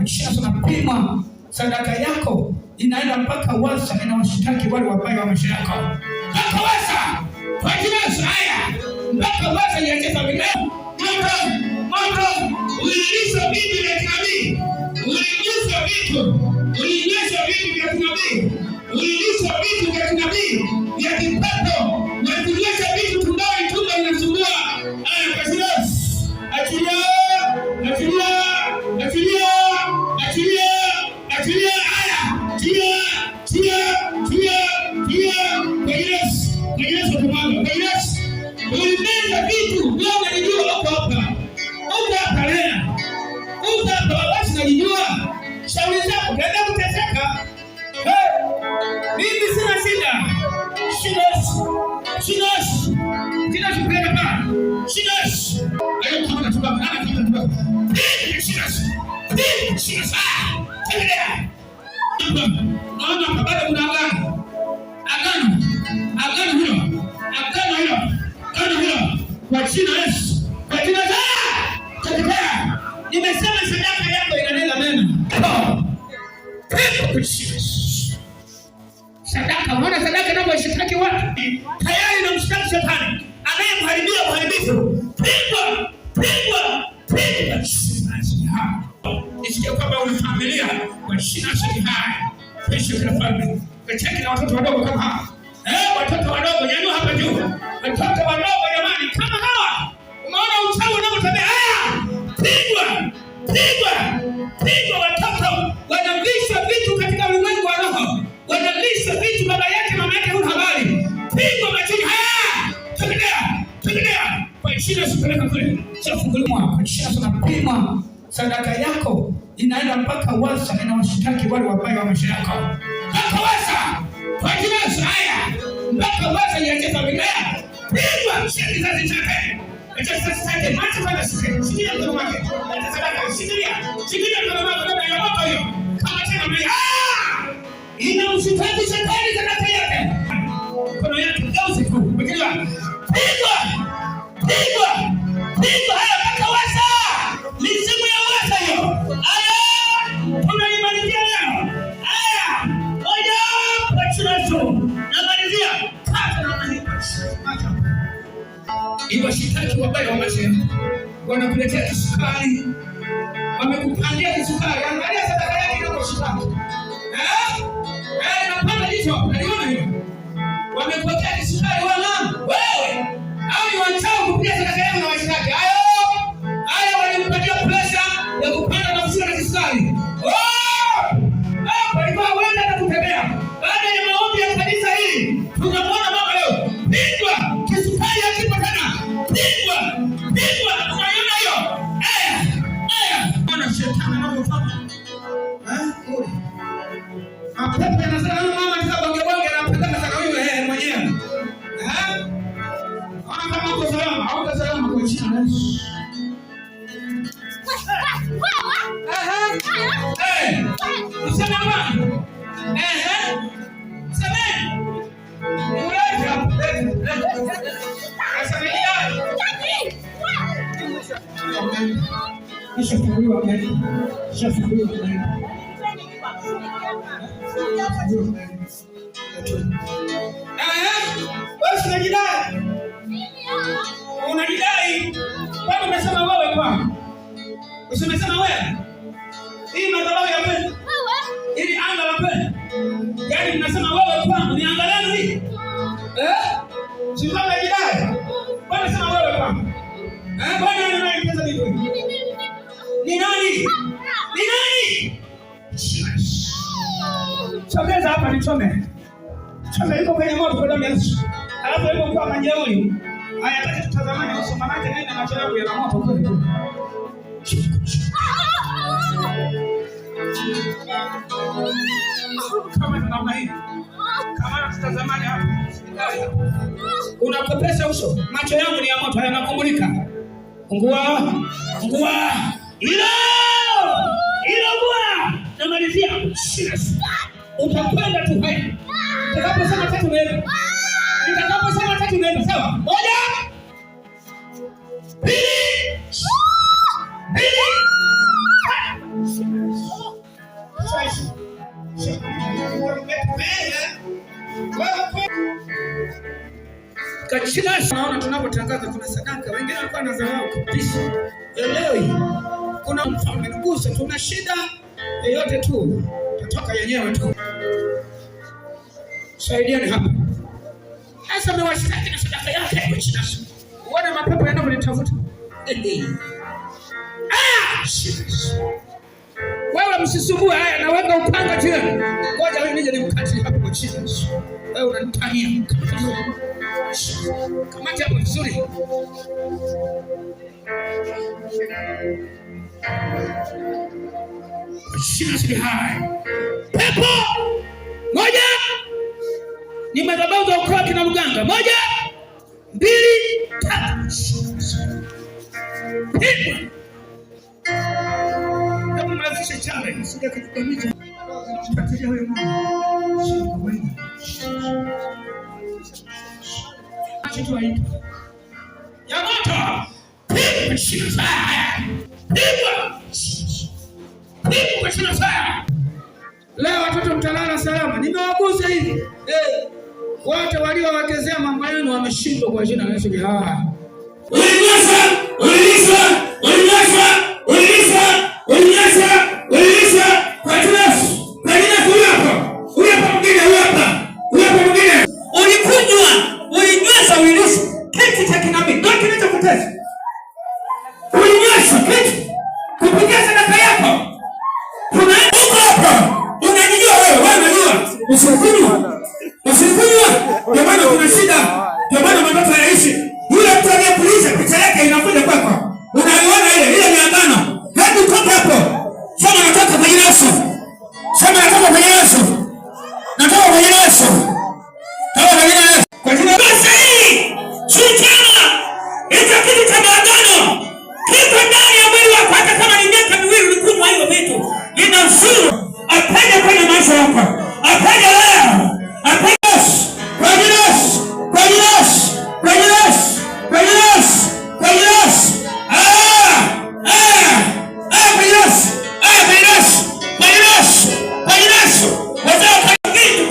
Jina tunapima sadaka yako inaenda mpaka Wasa, inawashitaki wale wabaya wa maisha yako mpaka Wasa kwa jina la Yesu. Haya, mpaka Wasa iache familia. Moto, moto ulilisha vitu vya kinabii, ulilisha vitu, ulilisha vitu vya kinabii, ulilisha vitu vya kinabii vya kipepo na kulisha vitu tumboni, tumbo linasumbua. Haya, kwa jina la Yesu, achilia, achilia, achilia, achilia, achilia. Haya, tia, tia, tia, tia, kwa jina la Yesu, kwa jina la Yesu, kwa jina la Yesu. Ulimeza vitu, wewe unajijua, uko hapa, uko hapa leo, uko hapa basi, unajijua shauri zako, utaenda kuteseka. Hey, mimi sina shida, shida shida shida, shida shida ayo kama katuba nana kama katuba shida shida shida, tembea. Naona hapa bado kuna agano, agano, agano hilo, agano hilo, agano hilo, kwa jina Yesu, kwa jina la teketea. Nimesema sadaka yako inanena mema. Pepo kushika sadaka. Unaona sadaka inavyoshtaki watu tayari inamshtaki shetani anayemharibia uharibifu. Pigwa, pigwa, pigwa. Nisikie kwamba una familia kwa jina la hai. Kesho kila falme kacheki na watoto wadogo kama hawa. Eh, watoto wadogo nyanyua hapa juu. Watoto wadogo jamani, kama hawa. Umeona uchawi unavyotembea? Haya! Pigwa, pigwa, pigwa. Watoto wanalisha vitu katika ulimwengu wa roho, wanalisha vitu baba yake mama yake huna habari. Pigwa majini haya, tekelea, tekelea kwa jina la Yesu, peleka kule chafunguliwa kwa jina la Yesu, napima sadaka yako inaenda mpaka Wasa, inawashitaki wale wabaya wa maisha yako mpaka Wasa kwa jina la Yesu. Haya, mpaka Wasa iache familia, pigwa shika kizazi chake. Acha kizazi chake, macho kwanza shike, shikilia mkono wake. Acha sadaka, shikilia, shikilia mkono wako kabla ya moto hiyo. Kama tena mbele. Ah! Inamshitaki shetani sadaka yake. Mkono yake geuze tu. Umekelewa? Pigwa! Pigwa! Pigwa haya mpaka Wasa! Mizimu ya Wasa hiyo. Haya! Tunaimalizia leo. Haya! Moja kwa jina la Yesu. Namalizia. Tatu na maliza. Iwashitaki wabaya wa maisha yako. Wanakuletea kisukari. Wamekupandia kisukari. Angalia sadaka yake inaposhitaki. Eh? Eh, inapanda jicho. Unaliona hilo? Wamekuwekea kisukari wana wewe. Au ni wachawi kupitia sadaka yako na washitaki. Hayo. Hayo walimpatia pressure ya kupanda na kushuka na kisukari. Oh! Ah, walikuwa huenda hata kutembea. Baada ya maombi ya kanisa hili, tunamwona mama leo. Pigwa, kisukari hakipo tena. Pigwa, pigwa, unaiona hiyo? Eh, eh. Ona shetani anavyofanya. Eh? Kule. Mapepo yanasema huyu mama ni bonge bonge anapendana sana huyu eh mwenyewe. Eh? Ona kama uko salama, hauko salama kwa jina la Yesu. Eh, useme bwana. Eh, semeni. Ulete hapo, lete, lete. Asemeni. Kishafunguliwa mbele. Kishafunguliwa mbele. Eh, wewe si unajidai? Unajidai. Kwani umesema wewe kwangu? Usimesema wewe? Hii madhabahu ya kweli. Ili anga la kweli. Yaani mnasema wewe kwangu, ni anga lenu hii? Eh? Si kama unajidai? Kwani unasema wewe kwangu? Eh, kwani nani anayecheza vitu hivi? Ni nani? Ni nani? Sogeza hapa nichome. Chome yuko kwenye moto kwa damu ya Yesu. Alafu yuko kwa majeuri. Hayataki tutazamane uso manake nini macho yangu yana moto kweli kweli. Kama namna hii. Kama tutazamane hapa. Unakopesha uso. Macho yangu ni ya moto yanakumbulika. Ungua, ungua. Ilo! Ilo bwana. Namalizia. Utakwenda tu haya. Nitakaposema tatu unaenda. Nitakaposema tatu unaenda, sawa? Moja. Pili. Mbili. Kachina naona tunapotangaza kuna sadaka, wengine walikuwa wanadharau kabisa. Elewi. Kuna mfalme mgusa, tuna shida yeyote tu, tatoka yenyewe tu. Saidiani hapa. Sasa amewashtaki na sadaka yake kwa jina. Uone mapepo yanavyonitafuta. Ah! Wewe msisumbue haya, naweka upanga chini. Ngoja wewe nije nimkati hapo kwa jina. Wewe unanitania. Kamati hapo vizuri. Kwa jina la hai. Pepo moja ni madhabahu za ukoo kina Luganga. 1, 2, 3. Pigwa. Hebu malizishe challenge. Sija kujikamiza. Zinamfuatilia huyo mama. Sio kawaida. Acha tu aite. Ya moto. Pigwa shika. Pigwa. Pigwa shika. Leo watoto mtalala salama. Nimewagusa hivi. Wote waliowakezea mambo yenu wameshindwa kwa jina la Yesu. Ulinyesha, ulilisha, ulinyesha, ulilisha, ulinyesha, ulilisha kwa jina Yesu. Kwa jina Yesu, huyu hapa. Huyu hapa mwingine, huyu hapa. Huyu hapa mwingine. Ulikunywa, ulinywesha, ulilisha. Kitu cha kinabii ndio kinachokutesa. Ulinywesha kitu kupitia sadaka yako. Kuna huko hapa. Unajijua wewe, wewe unajua. Usikunywa. Usikunywa. Ndio maana kuna shida. Ndio maana matoto hayaishi. Yule mtu aliyekulisha picha yake inakuja kwako. Unaiona ile, ile ni agano. Hebu toka hapo. Sema natoka kwa jina Yesu. Sema natoka kwa jina Yesu. Natoka kwa jina Yesu. Toka kwa jina Yesu. Kwa jina Yesu hii. Si chama. Hicho kitu cha maagano kiko ndani ya mwili wako, hata kama ni miaka miwili ulikunywa hiyo vitu. Lina uzuri. Apende kwenye maisha yako. Apende leo. Apende kwa jina Yesu. Kwa jina Yesu. Kwa jina Yesu. Kwa jina Yesu. Kwa jina Yesu. Ah! Ah! Ah, kwa jina Yesu. Ah, kwa jina Yesu. Kwa jina Yesu. Kwa jina Yesu. Wazao kwa kitu.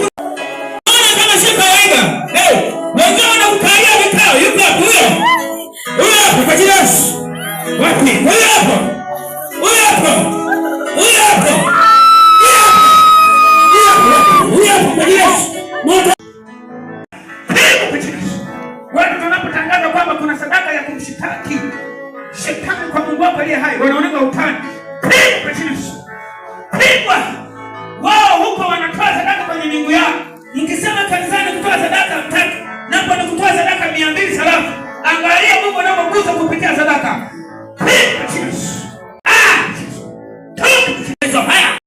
Ona kama si kawaida. Hey, wenzao wanakukalia vikao. Yuko hapo huyo. Huyo hapo kwa jina Yesu. Wapi? Huyo hapo. Huyo hapo. Huyo hapo. Huyo hapo. Huyo hapo kwa jina Yesu. Moto. Watu tunapotangaza kwamba kuna sadaka ya kumshitaki shetani kwa Mungu wako aliye hai, wanaoneka utani. Pigwa kwa jina Yesu. Pigwa. Wao huko wanatoa sadaka kwenye miungu yao. Mkisema kanisani kutoa sadaka mtaki, napo ni kutoa sadaka 200 salafu. Angalia Mungu anapogusa kupitia sadaka.